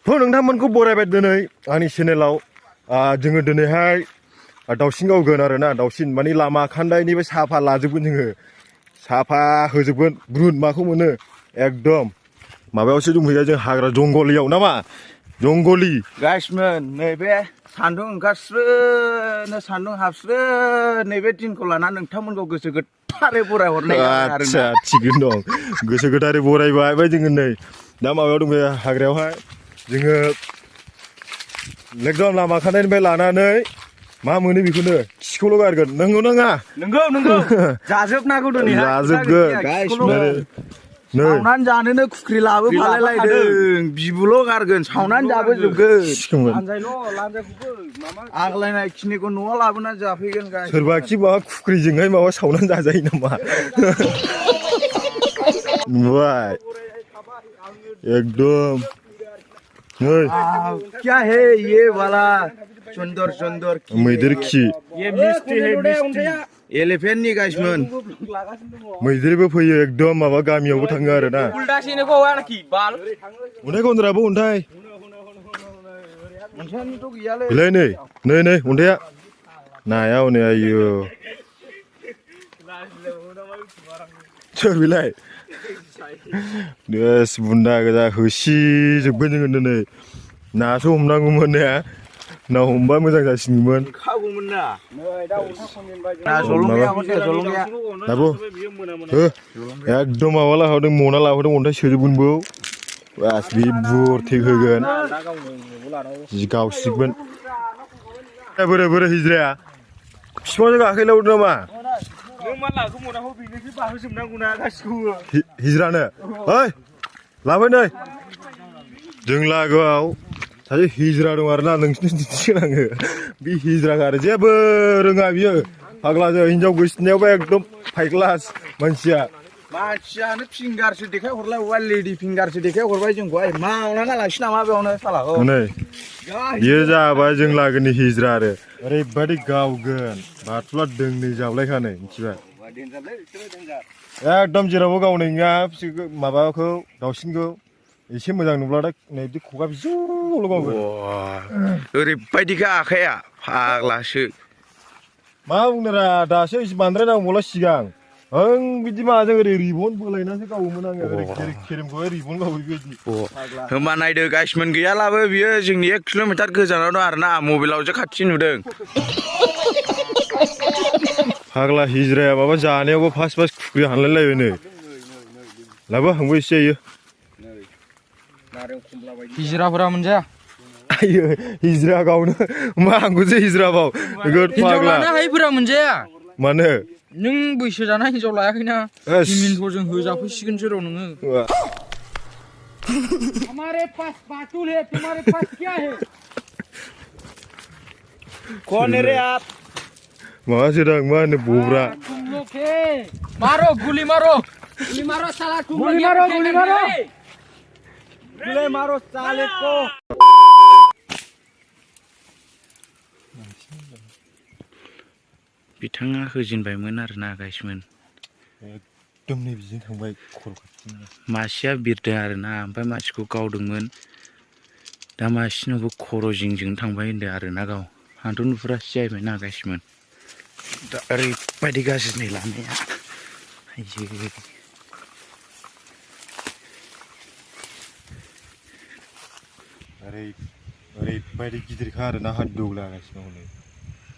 नोंथांमोनखौ बरायबाय दिनै आंनि चेनेलाव जोङो दिनैहाय दाउसिन गावगोन आरोना दाउसिन माने लामा खान्दायनिबो साफा लाजोबगोन जोङो साफा होजोबगोन ब्रुन माखौ मोनो एकदम माबायावसो दंहैयो जों हाग्रा जंगलियाव नामा जंगलि गाइसमोन नैबे सान्दुं ओंखारस्रोनो सान्दुं हाबस्रो नैबे दिनखौ लाना नोंथांमोनखौ गोसो गोथारै बराय हरनाय आच्छा थिगैनो दं गोसो गोथारै बरायबाय ओमफ्राय जोङो नै दा माबायाव दंहैयो हाग्रायावहाय जोङो एकदम लामा खान्दायनिफ्राय लानानै मा मोनो बेखौनो खिखौल' गारगोन नंगौ नाङा नंगौ जाजोबनांगौ दिनै जाजोबगोन सावनानै जानोनो खुख्रि लाबो फालायलायदों बिबुल' गारगोन सावनानै जाबोजोबगोन आग्लायनाय खिनिखौ न'आव लाबोनानै जाफैगोन सोरबा खि माबा खुख्रिजोंहाय माबा सावनानै जाजायो नामा नुबाय एकदम क्या है ये वाला सुंदर सुंदर मैदेर खि ये मिस्टी है मिस्टी एलिफेन्ट नि गाइसमोन मैदेरबो फैयो एकदम माबा गामियावबो थाङो आरोना अन्थाइ गन्द्राबो अन्थाइ बेलाय नै अन्थाइया नाया हनै आयु सोर बेलाय देस बुन्दा गोजा होसिजोबगोन जोङो दिनै नासो हमनांगौमोन ने ना हमबा मोजां जासिगौमोन दाबो एकदम माबा लाहोदों मना लाहोदों अन्थाइ सोजोबगोनबो बास बे बुरथेक होगोन गावसिगोन बोरै बोरै हिज्राया बिफांजों गाखोलावदों नामा हिज्रानो ओइ लाबाय नै जों लागोआव सासे हिज्रा दं आरोना नोंसिनि दिन्थिगोन आङो बे हिज्राखा आरो जेबो रोङा बियो फाग्लाजों हिनजाव गोसोनायावबो एकदम फाइक्लास मानसियानो फिंगारसो देखाय हरलाय लेडि फिंगारसो देखाय हरबाय जोंखौहाय मावना गालांसै नामा बेयावनो सालाखौ नै बियो जाबाय जों लागोनि हिज्रा आरो ओरैबायदि गावगोन बाथुला दोंनै जाबलायखानै मिथिबाय एकदम जेरावबो गावनाय नङा माबाखौ दाउसिनखौ एसे मोजां नुब्लाथाय नै बिदि खुगा बिजौल' गावगोन ओरैबायदिखा आखाइया फाग्लासो मा बुंनोरा दासो बांद्राय नांबावला सिगां ओं बिदि माजों ओरै रिबन बोलायनानैसो गावोमोन आङो ओरै केरेमखौहाय रिबन गावो बेबायदि होमबा नायदो गाइसमोन गैयालाबो बियो जोंनि 1 किल'मिटार गोजानाव दं आरोना मबाइलावसो खाथि नुदों फाग्ला हिज्राया माबा जानायावबो फार्स्ट खुख्रि हानलायलायबाय नै लाबो आंबो एसे जायो हिज्राफोरा मोनजाया आयो हिज्रा गावनो मा आंखौसो हिज्रा बाव हिनजाव लानो हायैफोरा मोनजाया मानो नों बैसो जानाय हिनजाव लायाखैना हिमिनखौ होजाफैसिगोनसो र' नोङो हमारे पास बातुल है तुम्हारे पास क्या है कौन है रे आप माबासो दां मा होनो बब्रा मारो गुलि मारो साला गुलि मारो साले को बिथाङा होजेनबायमोन आरोना गाइसमोन एकदम नै बिजों थांबाय खर' खाथिजों मासेया बिरदों आरोना ओमफ्राय मासेखौ गावदोंमोन दा मासेनावबो खर' जिंजों थांबाय होनदों आरोना गाव आंथ' नुफुरासो जाहैबाय ना गाइसमोन दा ओरैबायदि गाज्रि नै लानाया ओरैबायदि गिदिरखा आरोना हात दौलागासिनो हनै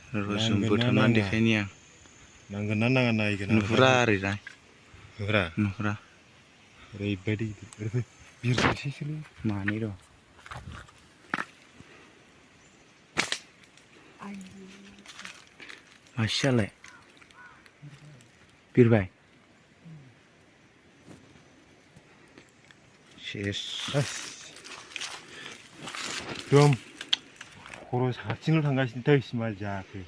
रसुन बोथारनानै देखायनि आं नांगोन ना नाङा नायगोन नुहुरा आरोना नुहुरा ओरैबायदि गिदिर बिरसैसोलै मानै र' मासेयालाय बिरबाय सेस एकदम खर' साथिंल' थांगासिनो थाइस मा जाखो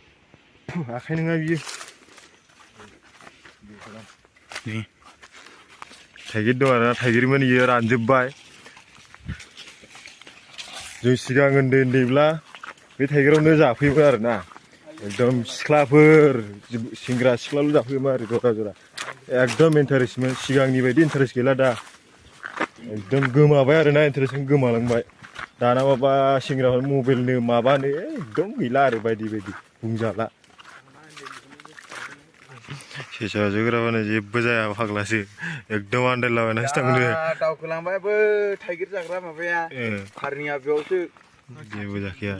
आखाइ नङा बियो थाइगिर दं आरोना थाइगिरमोन इयो रानजोब्बाय जों सिगां उन्दैब्ला बे थाइगिरावनो जाफैयोमोन आरोना एकदम सिख्लाफोर सेंग्रा सिख्लाल' जाफैयोमोन आरो जरा जरा एकदम इन्टारेस्टमोन सिगांनि बायदि इन्टारेस्ट गैला दा एकदम गोमाबाय आरोना इन्टारेस्टखौ गोमालांबाय दाना माबा सेंग्राफोर मबाइलनो माबानो एकदम गैला आरो बायदि बायदि बुंजाला सेसा जोग्राबानो जेबो जाया फाग्लासो एकदम आन्दायलाबायनासो थांनो दावखोलांबाय बै थाइगिर जाग्रा माबाया फारनिया बेयावसो जेबो जाखाया